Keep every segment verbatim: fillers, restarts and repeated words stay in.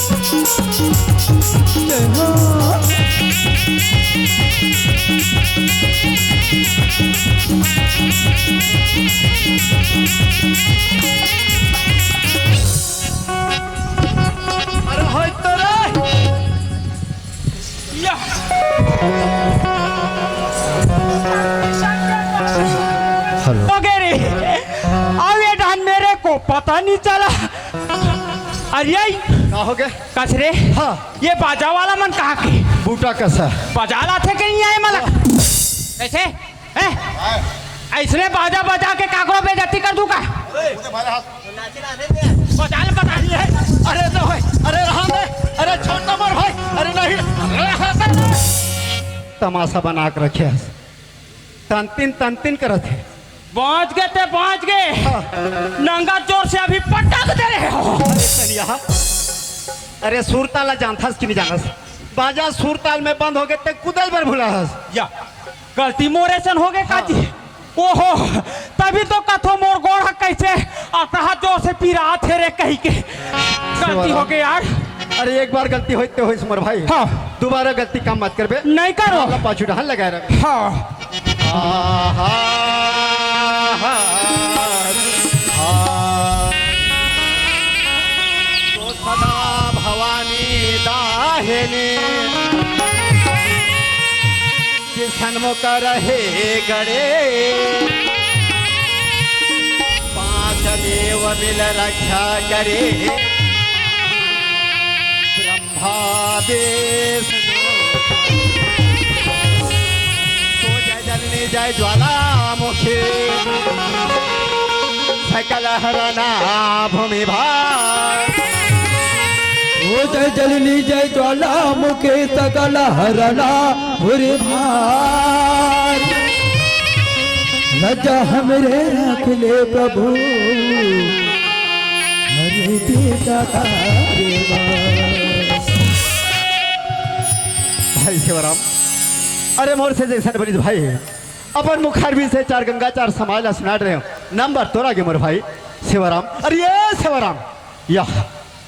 जय हो। अरे होय तो रे। या। हेलो। हो गए रे। अब ये डान मेरे को पता नहीं चला। अरे का हो गए? कस रे? हाँ। ये बाजा वाला मन कहाँ के? बूटा कस हे। बजा लाथे कहीं आए मला। ऐसे? हैं? ऐसने बाजा बजा के काकरो बेइज्जती कर दूं का? बजा ले, बजा ले। अरे तो भाई, अरे रहा दे, अरे छोड़ ना मोर भाई, अरे नहीं, अरे रहा दे। तमाशा बना के रखे हस। तंतिन तंतिन करत हे। बाँच गे ते, बाँच गे। हाँ। नंगा जोर से अभी पटक दे रहे हो। अरे तनिया, अरे सुरताल ला जानथस कि नहीं जानस? बाजा सुरताल में बंद हो गए ते कुदल बर भुला हस। या, गलती मोरे सन हो गए हाँ। काजी। ओहो, तभी तो कथो मोर गोड़ ह कैसे अतहा जोर से पिरात हे रे कही के। गलती हो गए यार। अरे एक बार गलती होई ते होइस मोर भाई। हाँ। दोबारा गलती काम मत करबे। नहीं करो। मामला पाछू डहन लगाए रख। हाँ। आहा, हा, हा। तो सदा भवानी दाहिनी। कि सन्मुख रहे गड़े, पांच देव मिल रक्षा करे। ब्रह्मा विष्णु, तो जय जननी जय ज्वालामुखी, सकल हरना भूमि भार। ओ जय जननी जय ज्वालामुखी, सकल हरना भूरि भार। लज्जा हमरे राख ले प्रभु, हरे बेटा तारे बार। भाई सेवाराम, अरे मोर से जैसन बनिस भाई, अपन मुखारबिंद से चार गंगा चार समाज ला सुनात रहे हो। नंबर तोर आगे मोर भाई सेवाराम। अरे ये सेवाराम, या,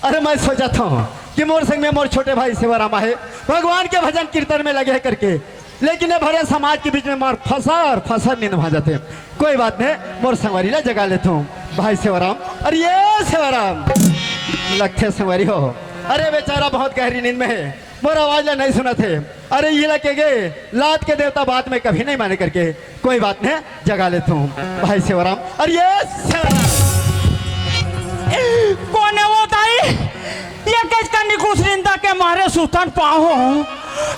अरे मैं सोचत हूँ कि मोर संग में मोर छोटे भाई सेवाराम आहे, भगवान के भजन कीर्तन में लगे हे करके, लेकिन ये भरे समाज के बीच में मोर फसर फसर नींद भांजत हे। कोई बात नहीं, मोर संगवारी ला जगा लेत हूँ। भाई सेवाराम, अरे ये सेवाराम, लगथे संगवारी हो, अरे बेचारा बहुत गहरी नींद में हे। मोर आवाज ला नहीं सुनत हे। अरे इला के गे लात के देवता बात में कभी नहीं माने करके, कोई बात नहीं, जगा लेत हूँ। भाई सेवाराम, अरे ये सेवाराम। कोन हे वो दाई? ये कइस कनी कुछ निंदा के मारे सुतन पाहो।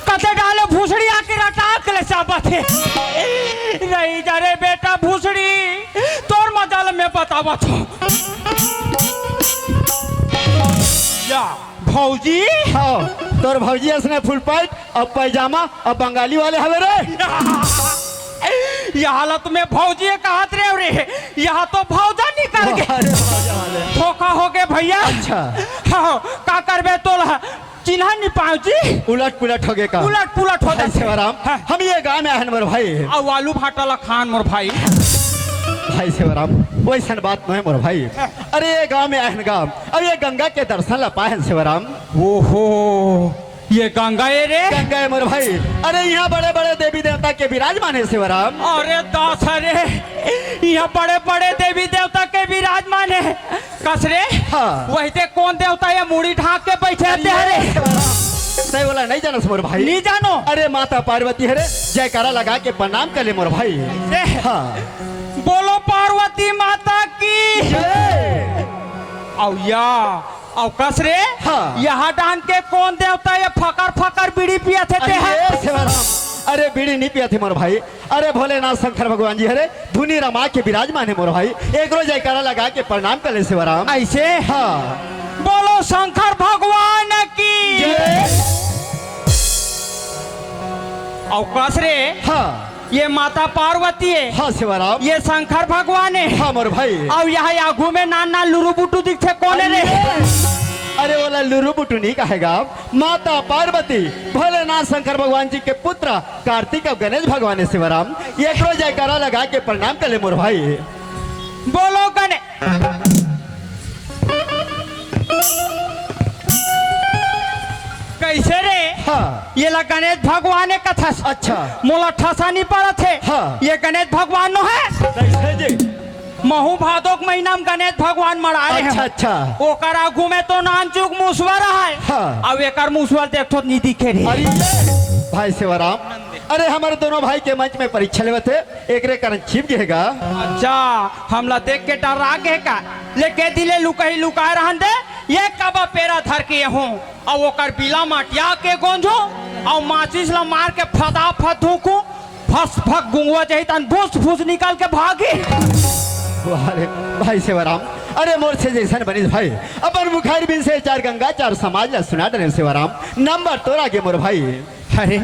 कते डाले भूसड़ी आके रटाक ले चाबत हे। रही जा रे बेटा भूसड़ी, तोर मजा ल मैं बतावत हूँ। या। भौजी? हाँ, तोर भौजी असने फुल पैंट अउ पैजामा अउ बंगाली वाले हवे रे। ये हालत में भौजी कहत रहे रे, यहाँ तो भौजा निकल गे। अरे भौजा वाले। धोखा हो गए भैया। अच्छा। हाँ, का करबे तोला चिन्हा नहीं पाओ जी। उलट पुलट हो गए का? उलट पुलट हो भाई जाथे। सेवाराम, हाँ। हम ये गाँव में आहन मोर भाई। अउ आलू भाटा ला खान मोर भाई। भाई सेवाराम, वैसन बात नहीं मोर भाई। हाँ। अरे ये गाँव में आहन गाँव, अब ये गंगा के दर्शन ला पाहन सेवाराम। ओहो, ये गंगा ए रे? गंगा ए मोर भाई। अरे यहाँ बड़े बड़े देवी देवता के विराजमान हे सेवाराम। अरे दास रे, यहाँ बड़े बड़े देवी देवता के विराजमान हे। कस रे? हाँ। वही ते कोन देवता ये मुड़ी ढांक के बैठे हे ते हरे? सेवाराम। तै ओला नहीं जानस मोर भाई। नहीं जानो। अरे माता पार्वती हरे, जयकारा लगा के प्रणाम कर ले मोर भाई। ए, हाँ। बोलो पार्वती माता की। जय। अउ या, अउ कस रे? हाँ। यहाँ डाहन के कोन देवता ये फकर फकर बीड़ी पियत हे ते अरे हे? सेवाराम, अरे बीड़ी नहीं पियत हे मोर भाई, अरे भोलेनाथ शंकर भगवान जी हरे, धुनी रमा के विराजमान हे मोर भाई, एकरो जयकारा लगा के प्रणाम कर ले सेवाराम। ऐसे? हाँ। बोलो शंकर भगवान की। जय। अउ कस रे? हाँ। ये माता पार्वती हे। हाँ सेवाराम। ये शंकर भगवान हे। हाँ मोर भाई। अउ यहाँ आगू में नान नान लुरु बुटु दिखथे, कोन हे रे? अरे, अरे ओला लुरु बुटु नहीं कहेगा, माता पार्वती, भोलेनाथ शंकर भगवान जी के पुत्र कार्तिक अउ गणेश भगवान हे सेवाराम। एकरो जयकारा लगा के प्रणाम कर ले मोर भाई। बोलो गणे- कइसे रे? हाँ। ये ला गणेश भगवान ए कथस। अच्छा। मोला ठसा नइ पड़त हे। हाँ। ये गणेश भगवान नो हे। कइसे जी? महू भादो के महीना में गणेश भगवान मड़ाए हे। अच्छा, अच्छा। ओकर आगू में तो नानचुक मुसवा रहय। हाँ। अब एकर मुसवा ल देखथों त नइ दिखे रे। अरे ये भाई सेवाराम, अरे हमर दोनों भाई के मंच में परीक्षा लेवत हे, एकरे कारण छिप गे हे गा। अच्छा, हमला देख के डर्रा गे हे का? ले के दिले लुकही लुकाए रहन दे, ये कबा पेरा धर के हूँ। अउ ओकर बीला म अटिया के गोंजहूं, अउ माचिस ल मार के फदाफद धूकहूं, फस फक गुंगवा जाही तहन भुस फुस निकल के भागही। वाह रे, भाई सेवाराम, अरे मोर से जइसन बनिस भाई, अपन मुखार बिन से चार गंगा चार समाज ल सुना डरेंव सेवाराम, नंबर तोर आगे मोर भाई। अरे,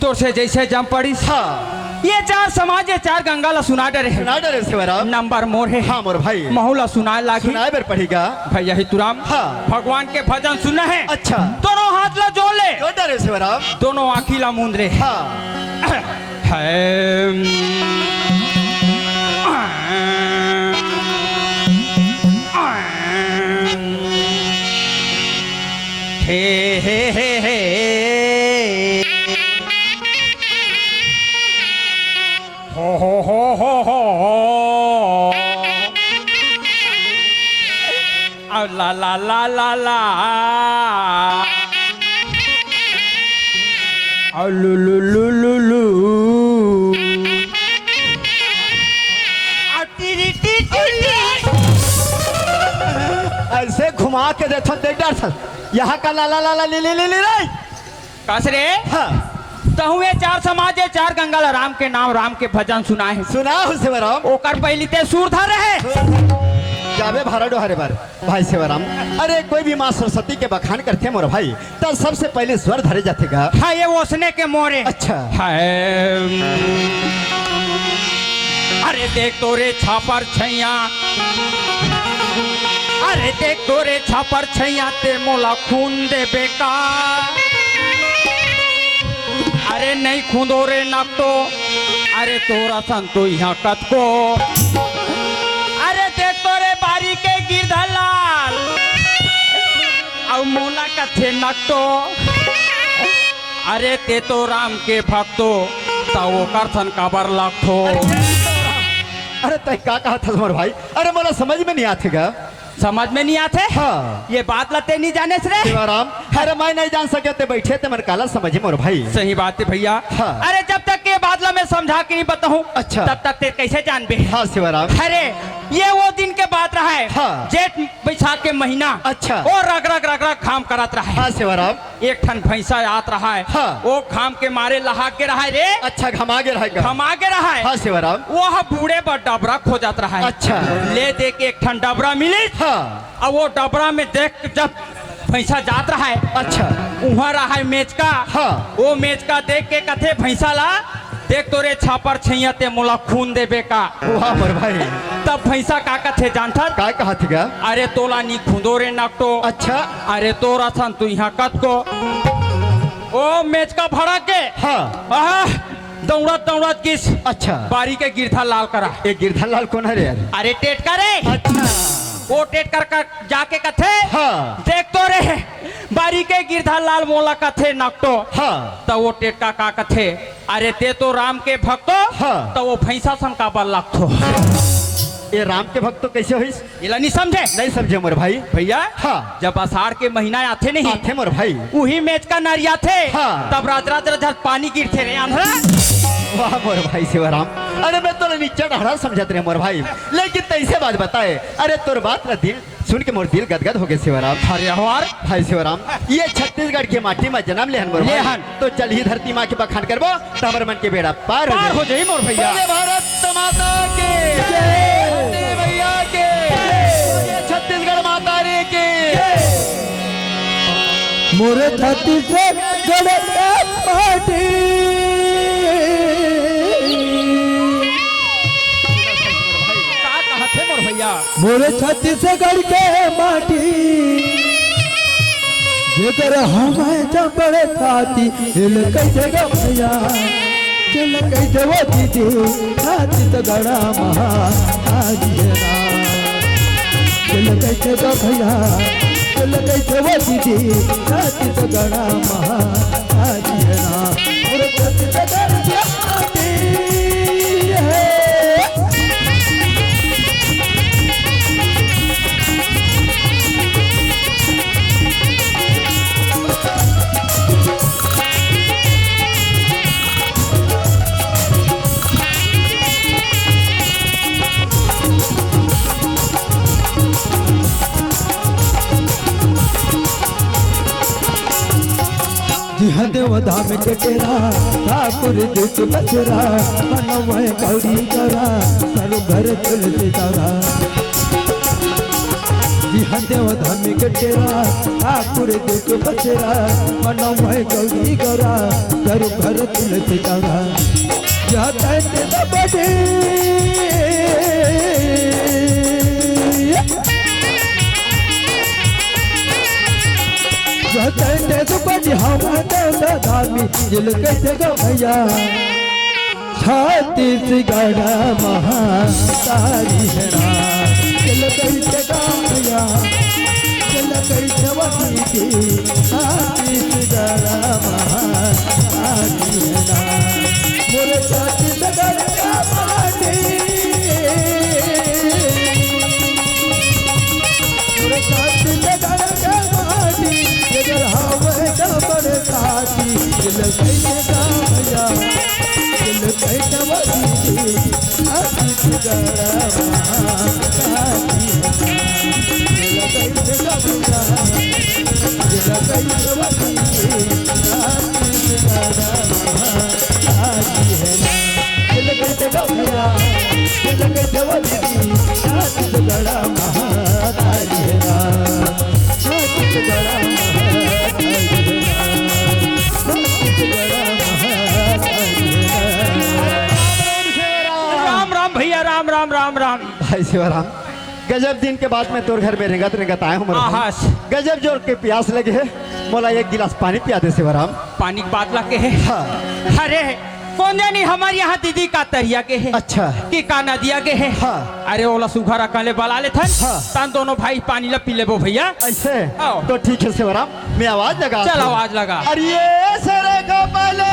तोर से जइसे जम पड़िस। हाँ। ये चार समाज, ये चार गंगा ला सुना डरे हे। सुना डरे सेवाराम। नंबर मोर हे। हाँ, मोर भाई। महू ला सुनाए लागही। सुनाए बर पड़ही गा। भइया हितुराम। हाँ। भगवान के भजन सुनना हे। अच्छा। दोनों हाथ ला जोड़ ले। जोड़ डरे सेवाराम। दोनों आँखी ला मूंद ले। हाँ। हे। हे, हे, हे, हे। हो, हो, हो, हो, हो। आ, ला, ला, ला, ला, ला। आ, लु, लु, लु, लु, लु। आ, टी, री, टी, टी, टी। अइसे घुमा के देखो, देख डर सन। यहाँ का ला, ला, ला, ला, ले, ले, ले, ले, ले। कस रे? हाँ। तहूँ ये चार समाज, ये चार गंगा ला राम के नाम, राम के भजन सुनाए हे। सुना हो सेवाराम। ओकर पहिली ते सुर धरे हे। जाबे भारा डोहरे बर, भाई सेवाराम। अरे कोई भी माँ सरस्वती के बखान करथे मोर भाई, त सबसे पहिले स्वर धरे जाथे गा। हाँ, ये ओसने के मोरे। अच्छा। हाय। अरे देख तोरे छापर छैया, अरे देख तोरे छापर छैया, ते मोला खून देबे का? अरे नहीं खूंदो रे नकटो, अरे तोर असन तो इहाँ कतको। अरे देख तोरे बारी के गिरधर लाल, अउ मोला कथे नकटो। अरे ते तो राम के भक्तो, त ओकर सन काबर लगथो? अरे तैं का कहत हस मोर भाई? अरे मोला समझ में नइ आथे गा। समझ में नइ आथे? हाँ। ये बात ला ते नइ जानेस रे? सेवाराम, अरे मैं नइ जान सके ते बइठे ते मन काला समझे मोर भाई। सही बात हे भइया। हाँ। अरे जब तक ये बात ला मैं समझा के नइ बताहूँ, अच्छा। तब तक ते कइसे जानबे? हाँ सेवाराम। अरे ये वो दिन के बात रहय, हाँ। जेठ बइसाख के महीना। अच्छा। ओ रग रग रग रग घाम करत रहय। हाँ सेवाराम। एक ठन भइसा आत रहय। हाँ। ओ घाम के मारे लहाक गे रहय रे। अच्छा, घमा गे रहय का? घमा गे रहय। हाँ सेवाराम। ओ ह बूड़े बर डबरा खोजत रहय। अच्छा। ले दे के एक ठन डबरा मिलिस। हाँ। अब ओ डबरा में देख के जब भइसा जात रहय। अच्छा। उहाँ रहय मेचका। हाँ। ओ मेचका देख के कथे भइसा ला, देख तोरे छापर छैया ते मोला खून देबे का? वाह मोर भाई। तब भइसा का कथे जानथस? का कहत गा? अरे तोला नी खूंदो रे नकटो। अच्छा। अरे तोर असन तो इहाँ कतको। ओ मेचका भड़क गे। हाँ। आह, दउड़त दउड़त गिस। अच्छा। बारी के गिरधर लाल करा। ए गिरधर लाल कोन हरे यार? अरे टेटका रे। अच्छा। ओ टेटका का जाके कथे, हाँ। देख तो रे, बारी के गिरधर लाल मोला कथे नकटो। हाँ। त ओ टेटका का कथे, अरे ते तो राम के भक्तो, हाँ। त ओ भइसा सन काबर लगथो? ए राम के भक्तो कइसे होइस? एला नइ समझे? नइ समझे मोर भाई। भइया, हाँ। जब असाढ़ के महीना आथे नहीं, आथे मोर भाई। उही मेचका नरियाथे, हाँ। तब राज राज राज पानी गिरथे रे आंधरा। वाह मोर भाई सेवाराम, अरे मैं तोला निच्चा डहरा समझत रहे मोर भाई, लेकिन तइसे बात बताए, अरे तोर बात ला दिल सुन के मोर दिल गदगद हो गे सेवाराम। अरे हवार। भाई सेवाराम, ये छत्तीसगढ़ के माटी में जनम लेहन मोर भाई। लेहन। तो चल ही धरती माँ के बखान करबो, त हमर मन के बेड़ा पार हो पार जाही। हो जाही मोर भइया। बोले भारत माता की जय। धरती भैया की जय। बोले छत्तीसगढ़ माता रे की जय। मोरे छत्तीसगढ़ माटी। का कहत हे मोर भइया? मोरे छत्तीसगढ़ के माटी, जेकर हवय जबड़ थाती, एला कहिथे गा भइया, जेला कहिथे वो दीदी, छत्तीसगढ़ महारानी हे ना। एला कहिथे गा भइया, चल गई देवा दीदी, छत्तीसगढ़ महाराज है ना, मोर छत्तीसगढ़ के माटी है। जिहाँ देव धाम के डेरा, ठाकुर जी के बसेरा, मनवै गौरी गरा, सर घर तुलसी तारा। जिहाँ देव धाम के डेरा, ठाकुर जी के बसेरा, मनवै गौरी गरा, सर घर तुलसी तारा। जाते बजे जतन सुपज हम दादा धामी दिल कैसे गो भैया। छत्तीसगढ़ महातारी है ना, दिल कैसे गो भैया, दिल कैसे वही की। छत्तीसगढ़ महातारी है ना, मोरे छत्तीसगढ़ का माटी। तोरे साथ लगन के बानी, अगर हवे डबल साथी, दिल कैसे गावया, दिल कैसे वही, आज गड़ा साथी, दिल कैसे गावया, दिल कैसे वही, आज गड़ा साथी है ना। राम राम भैया, राम राम राम राम। भाई शिवराम, गजब दिन के बाद मैं तोर घर में रेंगत रेंगत आया हूँ मोर भाई। आहास। गजब जोर के प्यास लगे है, मोला एक गिलास पानी पिया दे शिवराम। पानी के बात लगे है? हाँ। अरे, कोन जनी हमर यहाँ दीदी का तरिया गे हे। अच्छा। कि का नदिया गे हे। हाँ। अरे, ओला सुघर अकन ले बला लेथन। हाँ। तन दोनों भाई पानी ला पी लेबो भैया। ऐसे? आओ। तो ठीक है शिवराम, मैं आवाज लगा चल, आवाज लगा। अरे, ये सरे का पहले।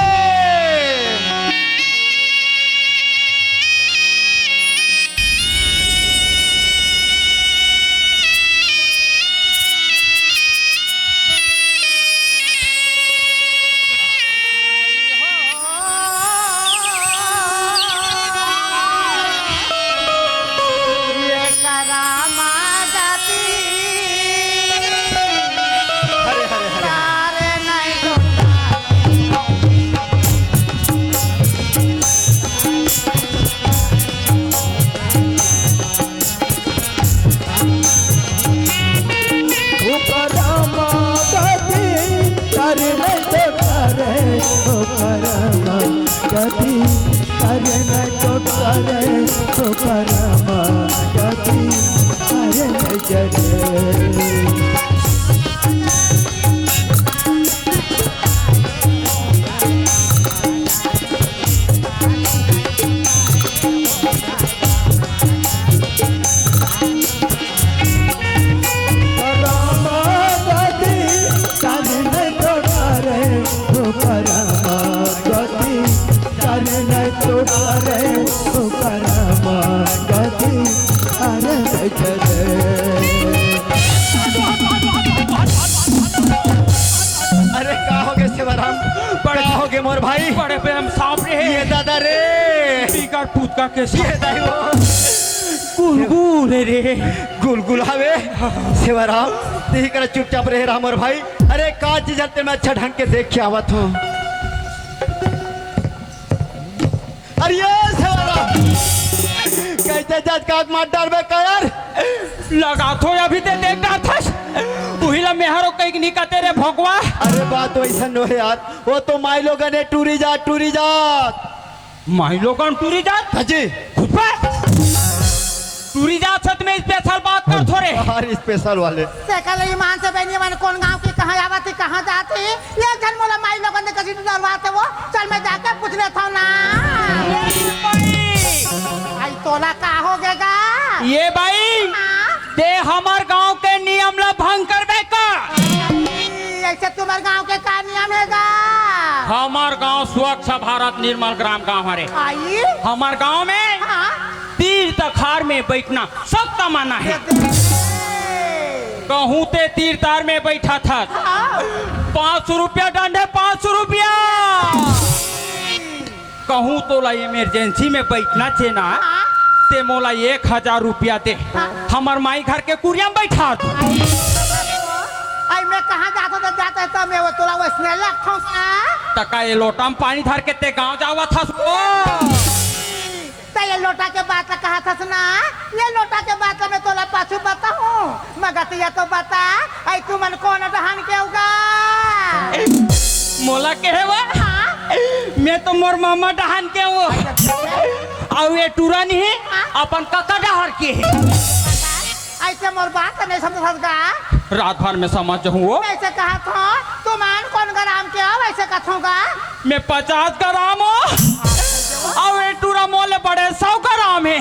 अरे का हो गे शिवराम? बड़े का हो गे मोर भाई? बड़े पे हम सांप रे। ये दादा रे। बिगड़ पूत का के ये दाई वो। गुलगुल रे। गुलगुल हवे। शिवराम, तेही करा चुपचाप रहे रहा मोर भाई। अरे का चीज हते, मैं अच्छा ढंग के देख के आवत हूँ। अरे ये शिवराम, कैसे जात काट मार डारबे का यार? लगा तो अभी ते देख डारथस। उही ला मेहरो कहीं नहीं कते रे भोकवा। अरे बात वैसा नो है यार, वो तो माई लोगन है टूरी जात, टूरी जात। माई लोगन टूरी जात? हाँ जी। खुद पे टूरी जात सच में स्पेशल बात कर थोरे। हर स्पेशल वाले। तेकर ले ईमान से बहनी मन कोन गांव की कहाँ आवत ही, कहाँ जात ही? ये जन मोला माई लोगन ने कसी डरवाते वो, चल मैं जाके पूछ लेता हूँ ना। ये बाई। आई तोला का हो गएगा? ये बाई, हाँ? ते हमर गांव के नियम ला भंग करबे का? ऐसे तुम्हार गांव के का नियम हे गा? हमर गांव स्वच्छ भारत निर्मल ग्राम गांव हरे। आई? हमर गांव में हाँ। तीर तखार में बैठना सब का मना हे। कहूँ ते तीर तार में बैठा था, हाँ। पाँच सौ रुपया डंडे, पाँच सौ रुपया। कहूँ तोला इमरजेंसी में बैठना चे ना, हाँ। ते मोला एक हजार रुपया दे, हाँ। हमर माई घर के कुरिया में बैठा दे। आई मैं कहाँ जात हों, जात है तो मैं वो तोला वैसने लगथों का? त का ये लोटा में पानी धर के ते गाँव जावत हस ओ? त ये लोटा के बात ला कहत हस ना, ये लोटा के बात ला मैं तोला पाछू बताहूँ, मगर त ये तो बता, अई तुमन कोन डहान के हो गा? मोला कहे वा? हाँ? मैं तो मोर मामा डहान के हो। अउ ये टूरा नहीं हे, हाँ? अपन कका डहार के हे। ऐसे मोर बात नहीं समझत हस गा? रात भर में समझ जाहूँ वो। ऐसे कहत हों, तुमन कोन ग्राम के हो, ऐसे कहत हों गा? मैं पचास ग्राम हो, अउ ये टूरा मोले बड़े सौ ग्राम हे।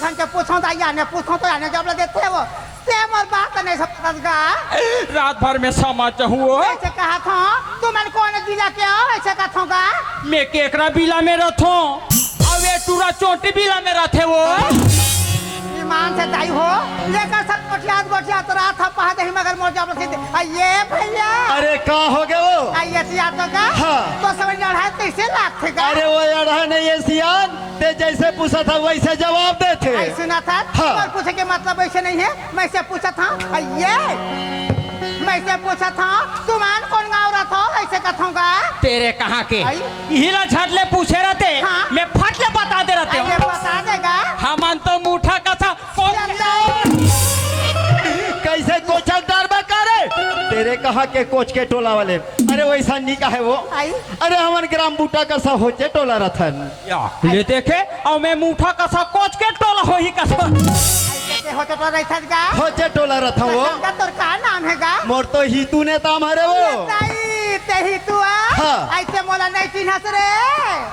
ढंग के पूछों त आने, पूछों त आने जब ले देथे वो। ते मोर बात नहीं समझत गा। रात भर में समझ जाहूँ वो। ऐसे कहत हों, तुमन कोन जिला के हो, ऐसे कहत हों गा। मैं केकरा बिला में रथों, अउ ये टूरा चोटी बिला में रथे वो। ईमान से दाई हो, लेकर सब गोठियात गोठियात रात ह पहा दही मगर मोर जब रथे। आ ये भैया। अरे का हो गे वो? आ ये सियान तो का? हाँ। तो समझ लड़ाई कैसे लागथे गा? अरे वो लड़ाई नहीं है सियान, ते जैसे पूछा था वैसे जवाब देथे। आई सुना था? हाँ। और पूछे के मतलब वैसे नहीं है, मैं से पूछत हों, आ ये मैं से पूछत हों, तुमन कोन गाँव रथो, ऐसे कहत हों गा? तेरे कहाँ के? आई? इही ला झट ले पूछे रहते, हाँ। मैं फट ले बता दे रहते। आई ये बता देगा। हमन तो मुठा कसा कोच। कैसे कोचक डरबे करे? तेरे कहाँ के कोच के टोला वाले? अरे वैसा नहीं कहे वो। आई? अरे हमन ग्राम बूटा कसा होचे टोला रथन। या, ये देखे, अउ मैं मुठा कसा कोच के टोला होही कसा। ऐसे होचे टोला रहिथस गा? होचे टोला रथन वो। का तोर का नाम हे गा? मोर तो हितू नेताम हरे वो। ताई, ते हितू आ? हाँ। ऐसे मोला नहीं चिन्हस रे।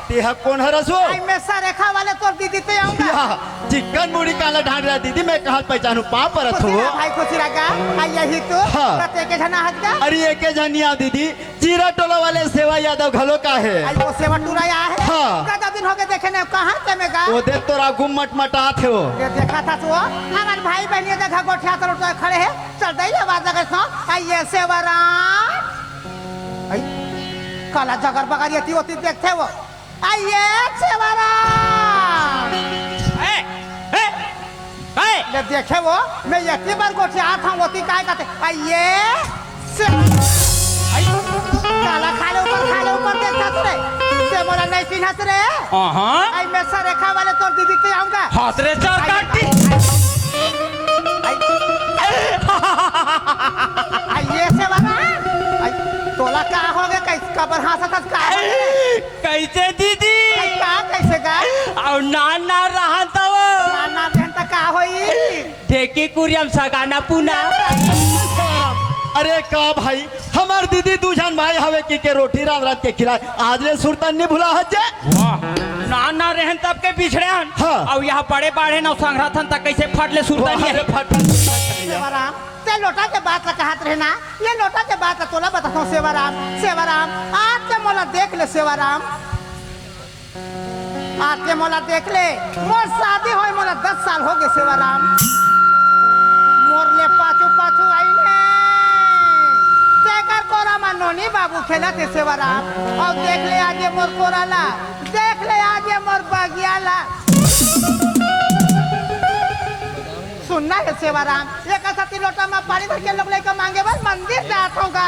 तेहा कोन हरस वो? आई मैं सरेखा वाले तोर दीदी ते आऊँगा। या, चिक्कन मुड़ी काला ढांड रहा दीदी, मैं कहाँ पहचानूँ, पाँव परत खुशी हूँ। रहा भाई, खुशी रहा गा। आई ये हितू, हाँ। प्रत्येक के झन आहत गा? अरे एके झन नहीं आव दीदी, चीरा टोला वाले सेवा यादव घलो का हे? आई वो सेवा टूरा या हे? हाँ। कदा दिन हो गे देखे नहीं, कहाँ ते में गा? वो देख तोर आगू मटमटात हे वो। ये देखा था तो, हमर भाई बहन ये देखा गोठियात लोटा खड़े हे, चल दई ले बात लगे सो, आई ये सेवाराम। आई, काला जगर बगर ये ती होती देखथे वो। आई ये सेवाराम। ए, ए, ए। ले देखे वो, मैं एती बार गोठियात हों, ओती काय कहथे? आई ये से-, आई, काला खाले ऊपर, खाले ऊपर देखथस रे। ते मोला नहीं चिन्हस रे। अहाँ। आई मैं सरेखा वाले तोर दीदी ते आऊँगा। हाथ रे चाल आई, काटी। आई, आई, आई ये सेवाराम। आई, तोला का हो गे? कैसे, काबर हाँसत हस, का हो गे? कैसे दीदी? का कैसे गा? अउ नान नान रहन त वो। नान नान रहन त का होई? ढेकी कुरियम सगाना पुना। अरे का भाई, हमर दीदी दू झन भाई हवे कि के रोटी रांध रांध के खिलाए, आज ले सुरतन नी भुला हस जे। वाह, नान नान रहन तब के बिछड़े हन। हाँ। अउ यहाँ बड़े बाढ़े न संघराथन त कैसे फट ले सुरतन वाह, ये। अरे फट। सेवाराम, ते लोटा के बात ला कहत रहे ना, ये लोटा के बात ला तोला बताथों सेवाराम, सेवाराम, आज ते मोला देख ले सेवाराम, आज ते मोला देख ले, मोर शादी होए मोला दस साल हो गे सेवाराम, मोर ले पाछू पाछू आई ने, तेकर कोरा मा नोनी बाबू खेलत हे सेवाराम, अउ देख ले आज ये मोर कोरा ला, देख ले आज ये मोर बगिया ला। सुनना हे सेवाराम, ये कसा ती लोटा मा पानी भर के लोग लइका मांगे बर मंदिर जात होगा।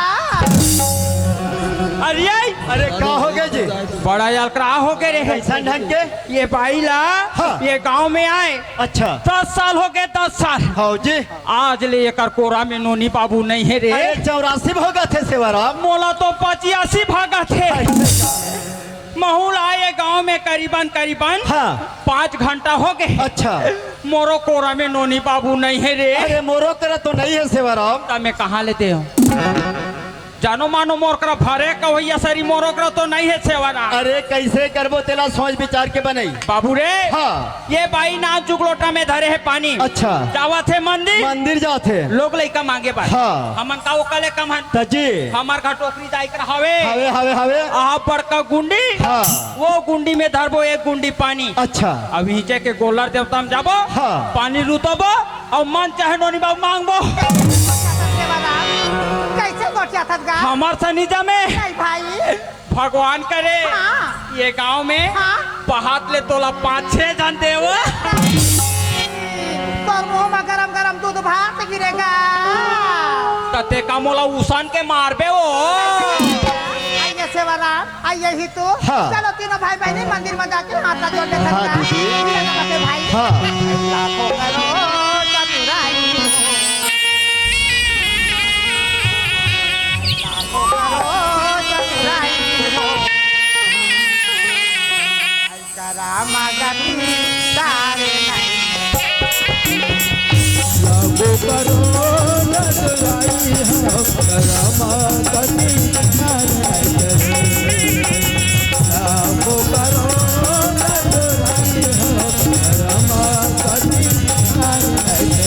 अरे, अरे, का हो गे जी? बड़ा अलकरा हो गे रे। कैसन ढंग के? ये बाई ला, हाँ। ये गांव में आए। अच्छा। दस साल हो गे, दस साल। हाँ जी। आज ले एकर कोरा में नोनी बाबू नहीं हे रे। अरे, चौरासी भागत हे सेवाराम। मोला तो पचासी भागत हे। महू ला ये गांव में करीबन, करीबन हाँ। पाँच घंटा हो गे। अच्छा। मोरो कोरा में नोनी बाबू नहीं हे रे। अरे मोरो करा तो नहीं हे सेवाराम। त मैं कहाँ ले देहूँ? अनो मानो मोर करा भरे कवैया सरी मोरो करा तो नहीं है सेवादार। अरे कइसे करबो तेला सोच विचार के बनई। बाबू रे, हाँ। ये बाई नान चुकलोटा में धरे हे पानी। अच्छा। जावत हे मंदिर। मंदिर जात हे। लोग लइका मांगे बर। हाँ। हमन का ओकर ले कम हन। त जी। हमर घर टोकरी दाई कर हवे। हवे, हवे, हवे। आ बड़का गुंडी। हाँ। वो गुंडी में धरबो एक गुंडी पानी। अच्छा। अब हिंचे के गोलर देवता में जाबो। हाँ। पानी रुतबो। अउ मन चाहे नोनी बाबू मांगबो। कइसे गोठियाथस गा? हमर सनी जमे। नहीं भाई। भगवान करे हाँ। ये गांव में हाँ। पहात ले तोला पाँच छह झन देव। तोर मुंह में गरम गरम दूध भात गिरेगा। त तेका मोला उसन के मारबे वो। आइए सेवाराम, आइए ही तू। हाँ। चलो तीनों भाई बहनी मंदिर में जाके हाथ ला जोड़ ले हाँ, सकता। दीदी। चलो बसे भाई। हाँ। लाखों करोड़ चतुराई हो। लाखों करोड़ चतुराई हो। करामा गति तारे नहीं। लाखों करोड़ चतुराई हो, करामा गति तारे नहीं। लाखों करोड़ चतुराई हो, करामा गति तारे नहीं।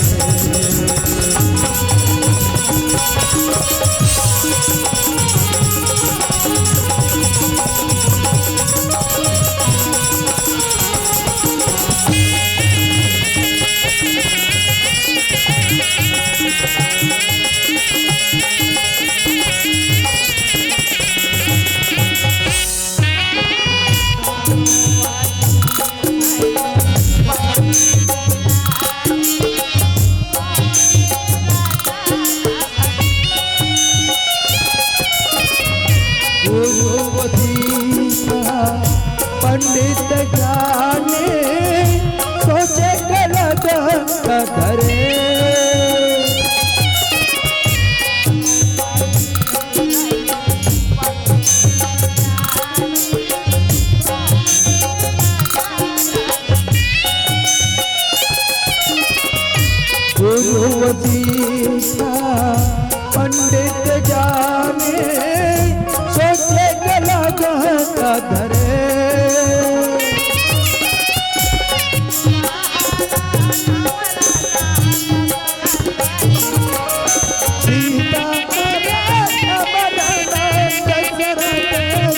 गुरु दीक्षा पंडित ज्ञानी, सोचे कलग धरे। गुरु दीक्षा पंडित जाने, सोचे कला कहत धरे। सीता मरण मरण दशरथ को,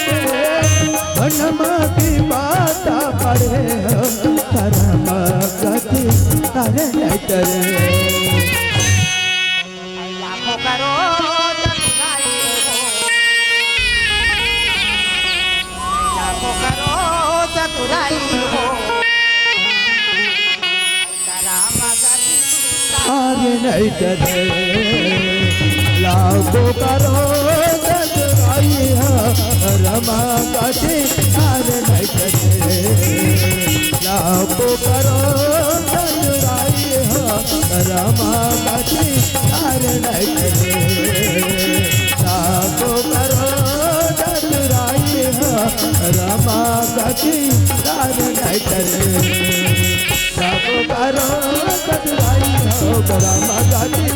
वनमा की माता पड़े हो, करम गति तरे नहीं तरे। लाखों करोड़ चतुराई हो, लाखों करोड़ चतुराई हो। आरे नहीं करे, लाखों करोड़ चतुराई हो, रमा गति आरे नहीं करे। लाखों करोड़ चतुराई हो, रमा गति आरे नहीं करे। लाखों करोड़ चतुराई हो, रमा गति आरे नहीं करे। सब करो चतुराई हो, करम गति